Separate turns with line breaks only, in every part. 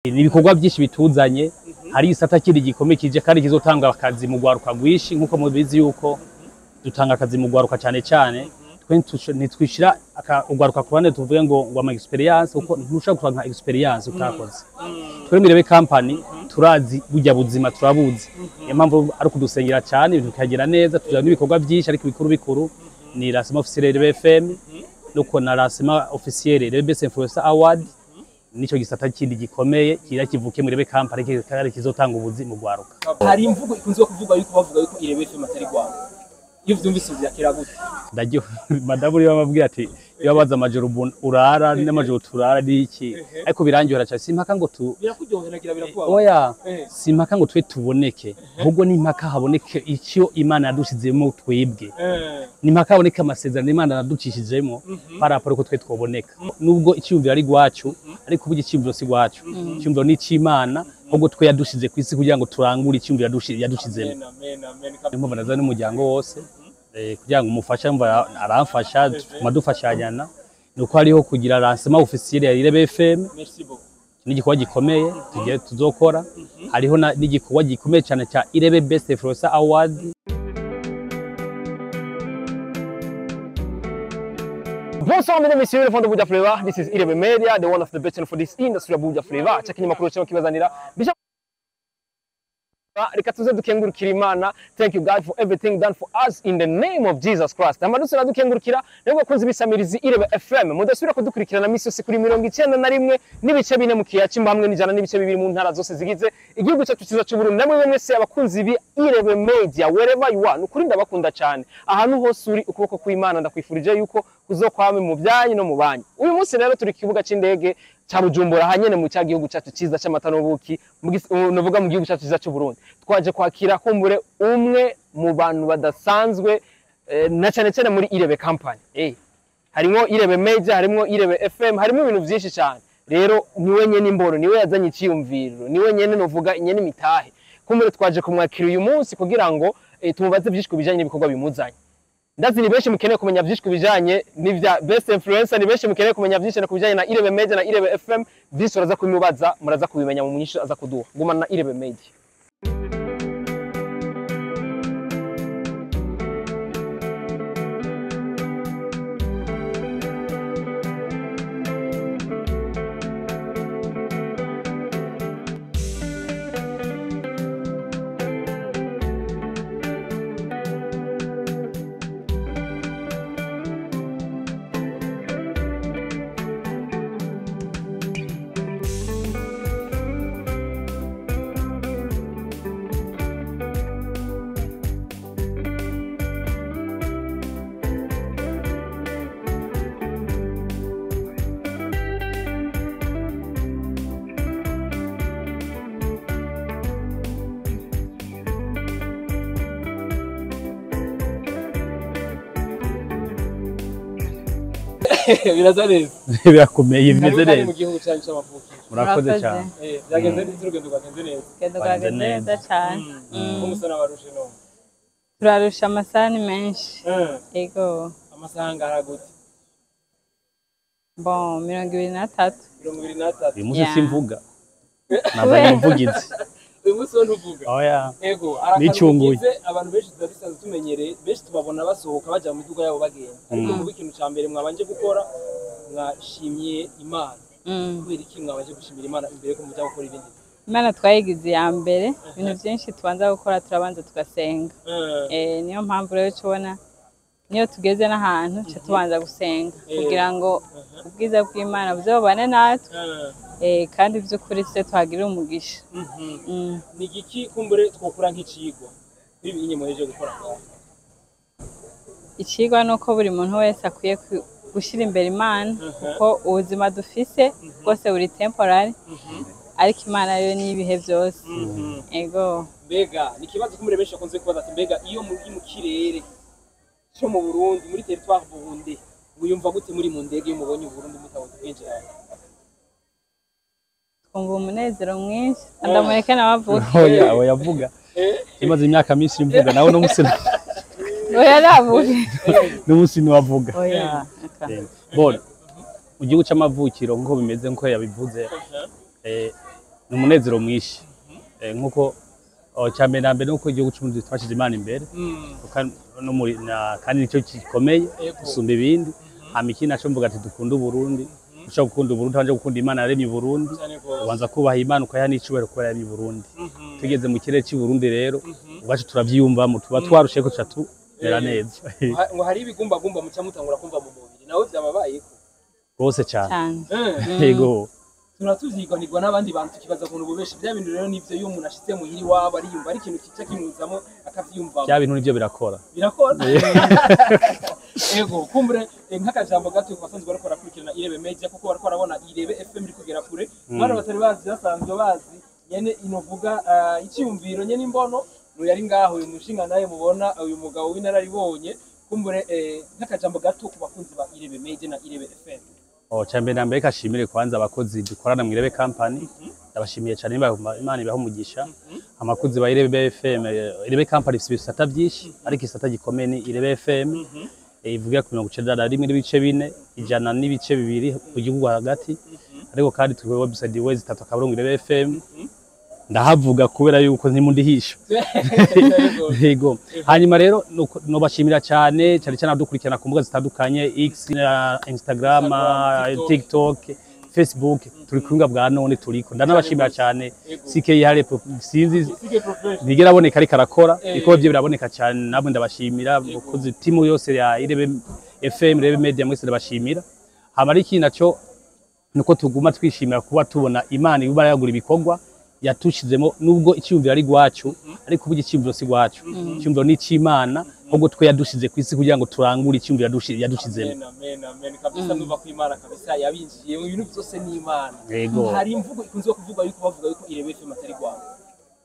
Ni ibikorwa byinshi bituzanye. Hari igisata kindi gikomeye kije kandi kizotanga akazi mu rwaruka rwinshi, nk'uko mubizi yuko dutanga akazi mu rwaruka cyane cyane. Twe ntitwishira urwaruka ku ruhande tuvuge ngo ama experience, kuko ntushobora kuronka experience utakoze. Twe muri Irebe Company turazi burya buzima, turabuzi. Niyo mpamvu ari ukudusengera cyane, ibintu bikagera neza. Tugira n'ibikorwa byinshi, ariko ibikuru bikuru ni lancement officiel Irebe FM, nuko na lancement officiel Irebe Best Influencer Award. Nico gisata kindi gikomeye kira kivuke muri Irebe Company kandi kizotanga ubuzi mu rwaruka.
Hari imvugo ikunzwe kuvuga yuko bavuga yuko Irebe FM atari rwanda. Iyo vyumvise vyakira gute?
Ndaryo madamu uriyo bamubwira ati iyo babaza amajoro urara n'amajoro turara n'iki, ariko birangyohera cyane. Simpaka ngo tu
Birakuryohera, birakubabaza?
Oya, simpaka ngo twe tuboneke, ahubwo ni impaka haboneke icyo Imana yadushizemo twebwe. Ni impaka haboneke amasezerano Imana yaducishijemo par rapport uko twe twoboneka. Nubwo icyumviro ari gwacu, ariko ubu icyumviro si gwacu, icyumviro ni icy'Imana, ahubwo twe yadushize ku isi kugira ngo turangure icyumviro yadushizemo.
Amen, amen, amen.
Niyo mpamvu naza n'umuryango wose, kugira ngo umufashe, mva aramfasha, tuguma dufashanyana. Ni uko hariho kugira lancement officiel ya Irebe FM.
Merci beaucoup.
N'igikorwa gikomeye tugiye tuzokora. Hariho n'igikorwa gikomeye cyane cya Irebe Best Influencer Award.
Bonsoir mesdames et messieurs, les fans de Buja Flavor. This is Irebe Media, the one of the best channel for this industry of Buja Flavor. Cha kinyamakuru cyo kibazanira. Bisha reka tuze dukengurukira Imana. Thank you God for everything done for us in the name of Jesus Christ. Amadutse dukengurukira rero bakunzi bisamirizi Irebe FM. Mudasubira kudukurikirana misi yose kuri 91.4 mu kiya cy'imbamwe n'100.2 mu ntara zose zigize igihugu cyacu cyiza cy'u Burundi. Namwe mwese abakunzi bi Irebe Media wherever you are, nukuri ndabakunda cyane. Ahantu hose uri, ukuboko kw'Imana ndakwifurije yuko kuzokwame mu byanyu no mu banyu. Uyu munsi rero turi ku kibuga c'indege ca Bujumbura, hanyene mu cya gihugu cyacu cyiza cy'amata n'ubuki, novuga mu gihugu cyacu cyiza cy'u Burundi. Twaje kwakira kumbure umwe mu bantu badasanzwe, na cyane cyane muri Irebe Company. Harimo Irebe Media, harimo Irebe FM, harimo ibintu byinshi cyane. Rero niwe nyene imboro, niwe yazanye icyiyumviro, niwe nyene novuga nyene imitahe. Kumbure twaje kumwakira uyu munsi kugira ngo tumubaze byinshi kubijanye n'ibikorwa bimuzanye. Ndazi ni benshi mukeneye kumenya byinshi kubijanye n'ivya Best Influencer, ni benshi mukeneye kumenya byinshi kubijanye na Irebe Media na Irebe FM. Byinshi uraza kubimubaza, muraza kubimenya mu nyishu aza kuduha. Gumana na Irebe Media.
Biraza neza?
Birakomeye, bimeze
Karibu mu
neza.
gihugu cyanyu cy'amavukiro.
Murakoze
Murakoze.
cyane.
Byagenze neza, urugendo rwagenze neza?
Urugendo
Rwagenze
rwagenze neza
neza.
cyane.
Ko musa n'abarushe none?
Turarusha amasaha ni menshi. Yego.
Amasaha angana gute?
Bon, 23.
23.
Uyu munsi
Yeah.
simvuga, nazanye umuvugizi.
Uyu munsi wo ntuvuga?
Oya.
Ego, hari
Nicunguye.
akantu ugize, abantu benshi tuba dusanzwe tumenyereye, benshi tubabona basohoka baja mu miduga yabo bagenda, ariko mu ikintu ca mbere mwabanje gukora mwashimye Imana. Kubera iki mwabanje gushimira Imana imbere ko muja gukora ibindi?
Imana twayigize iya mbere. Ibintu byinshi tubanza gukora turabanza tugasenga. Niyo mpamvu rero tubona niyo tugeze n'ahantu ca tubanza gusenga kugira ngo ubwiza bw'Imana buzobane natwe. Kandi by'ukuri twe tuhagirire umugisha.
Ni igiki kumbure twokura nk'icigwa kuri ibi nyine muhejeje gukora ngaho?
Icigwa ni uko buri muntu wese akwiye gushyira imbere Imana, kuko ubuzima dufise bwose buri temporary, ariko Imana yo ni ibihe byose. Ego.
Mbega ni ikibazo kumbure benshi bakunze kubaza ati mbega iyo muri mu kirere cyo mu Burundi, muri territoire Burundi, wiyumva gute muri mu ndege iyo mubonye Burundi mutabona kwinjira?
Twumva umunezero mwinshi. Ndamureke nawe avuge.
Oya, oya, avuga. Imaze imyaka myinshi mvuga nawe no musi
Oya, navuge.
n'umunsi ntiwavuga.
Oya.
Bon, mu gihugu c'amavukiro nkuko bimeze, nkuko yabivuze, Ni umunezero mwinshi. Nkuko cyambere na mbere nuko igihugu c'Uburundi twashize Imana imbere, no muri kandi nicyo gikomeye gusumba ibindi. Hama ikindi naco mvuga ati dukunda Uburundi. Ushobora gukunda Uburundi utabanje gukunda Imana yaremye Uburundi, ubanza kubaha Imana ukayiha n'icubahiro kubera yaremye Uburundi. Tugeze mu kirere c'Uburundi rero ubwacu turavyiyumvamo, tuba twarushe ko tuca tumera neza.
Ngo hari ibigumbagumba muca mutangura kumva mu mubiri, nawe vyababayeko?
Rwose cyane. Yego.
Turatuvyiganirwa n'abandi bantu tukibaza ukuntu bubeshi bya bintu. Rero nivyo, iyo umuntu ashitse muhiri wabo ariyumva ari ikintu kica kimuzamo akavyiyumvamo.
Bya bintu nivyo birakora.
Birakora. Ego, kumbure nk'akajambo gato ku basanzwe bariko barakurikirana Irebe Media, kuko bariko barabona Irebe FM iri kugera kure, bana batari bazi basanzwe bazi nyene inovuga icyumviro nyene imbono yari ngaho uyu mushinga naye mubona uyu mugabo w'inararibonye. Kumbure nk'akajambo gato ku bakunzi ba Irebe Media na Irebe FM.
Oh, cyambere na mbere kashimire kwanza abakozi dukorana mu Irebe Company, ndabashimiye cyane, Imana ibahe umugisha. Abakozi ba Irebe FM, Irebe Company ifite ibisata byinshi, ariko isata gikomeye ni Irebe FM, ivugira ku 91.4, 100.2 mu gihugu hagati. Ariko kandi turi website w3.irebe FM, ndahavuga kubera yuko ntimundihisha. Yego. Hanyuma rero nobashimira cyane cyane cyane abadukurikirana ku mbuga zitandukanye, X, Instagram, TikTok, Facebook, turi kubunga bwa none turiko. Ndanabashimira cyane CK Hare, sinzi ntigera aboneka ariko arakora iko byo biraboneka cyane, nabwo ndabashimira. Bakozi timu yose ya Irebe FM, Irebe Media, mwese ndabashimira. Hama ari ikintu naco nuko tuguma twishimira kuba tubona Imana iba yagura ibikorwa yatushizemo, nubwo icyumviro ari gwacu, ariko ubu icyumviro si gwacu, icyumviro ni icy'Imana, ahubwo twe yadushize ku isi kugira ngo turangure icyumviro yadushizemo.
Amen, amen, amen kabisa. Ndumva ko Imana kabisa yabinjiye mu bintu byose, ni Imana.
Yego.
Hari imvugo ikunze kuvuga yuko bavuga yuko Irebe FM atari rwanda.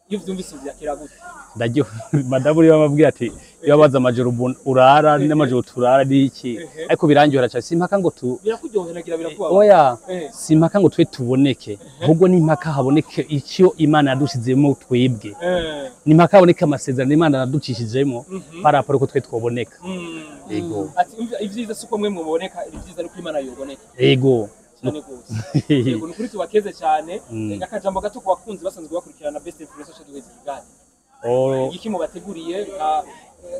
Iyo vyumvise vyakira gute?
Ndaryo madamu uri bamabwira ati iyo babaza amajoro urara n'amajoro turara ni iki, ariko birangyohera cyane. Simpaka ngo tu
Birakuryohera, birakubabaza?
Oya, simpaka ngo twe tuboneke, ahubwo ni impaka haboneke icyo Imana yadushizemo twebwe, ni impaka haboneke amasezerano Imana yaducishijemo par rapport ko twe twoboneka. Yego.
Ati ivyiza si uko mwe muboneka, ibyiza ari uko Imana yoboneka.
Yego.
Cyane gose. Yego, ni ukuri tubakeze cyane. Akajambo gato ku bakunzi basanzwe bakurikirana Best Influencer, duheze ikiganiro. Igiki mubateguriye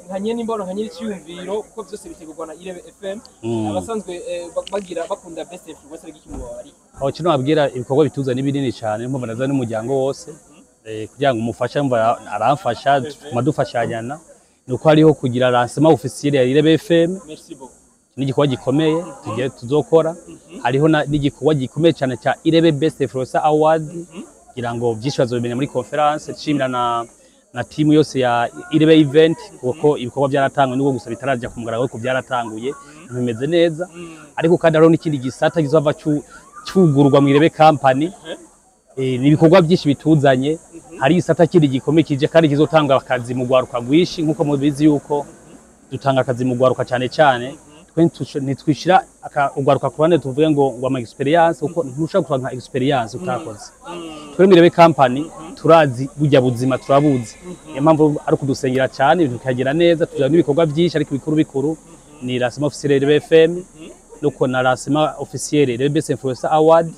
nka nyene imbono, nka nyene icyumviro, kuko byose bitegurwa na Irebe FM, abasanzwe bagira bakunda Best Influencer, igiki mubabariye?
Aho kino babwira ibikorwa bituza ni binini cyane, mpamvu naza n'umuryango wose kugira ngo umufashe, mva aramfasha, tuma dufashanyana. Nuko hariho kugira lancement officiel ya Irebe FM.
Merci beaucoup.
N'igikorwa gikomeye tugiye tuzokora. Hariho n'igikorwa gikomeye cyane cya Irebe Best Influencer Award, kugira ngo byinshi bazobimenya muri conference. Nshimira na timu yose ya Irebe Event, kuko ibikorwa byaratangwe nubwo gusa bitaraja ku mugaragaro, ariko byaratanguye bimeze neza. Ariko kandi hariho n'ikindi gisata kizova cugurwa mu Irebe Company. Ni ibikorwa byinshi bituzanye. Hari igisata kindi gikomeye kije kandi kizotanga akazi mu rwaruka rwinshi, nkuko mubizi yuko dutanga akazi mu rwaruka cyane cyane. Twe ntitwishira urwaruka ku ruhande tuvuge ngo ama experience, kuko ntushobora kuronka experience utakoze. Twe mu Irebe Company turazi burya buzima, turabuzi, niyo mpamvu ari ukudusengera cyane ibintu bikagera neza. Tugira n'ibikorwa byinshi, ariko ibikuru bikuru ni lancement officiel Irebe FM, nuko na lancement officiel Irebe Best Influencer Award,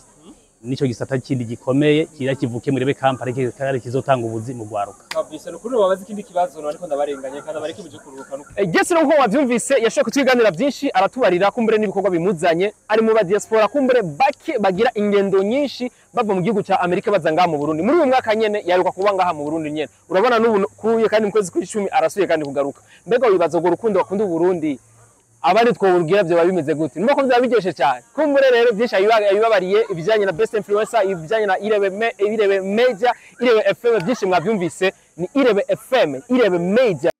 nico gisata kindi gikomeye kira kivuke mu Irebe Company kandi kizotanga ubuzi mu rwaruka.
Kabisa, ni ukuri babaza ikindi kibazo no, ariko ndabarenganye kandi abareke buje kuruhuka.
Jesse, nkuko wavyumvise, yashoboye kutwiganira byinshi, aratubarira kumbure n'ibikorwa bimuzanye. Ari mu ba diaspora kumbure bake bagira ingendo nyinshi bava mu gihugu cya Amerika baza ngaha mu Burundi. Muri uyu mwaka nyene yaruka kuba ngaha mu Burundi nyene, urabona n'ubu kuye kandi mu kwezi kw'icumi arasuye kandi kugaruka. Mbega wibaza urwo rukundo bakunda Uburundi, abandi twobubwira byo bimeze gute? Nuko byaba biryoshe cyane. Kumbure rero byinshi ayibabariye, ibijyanye na Best Influencer, ibijyanye na Irebe Media, Irebe FM, byinshi mwabyumvise. Ni Irebe FM, Irebe Media.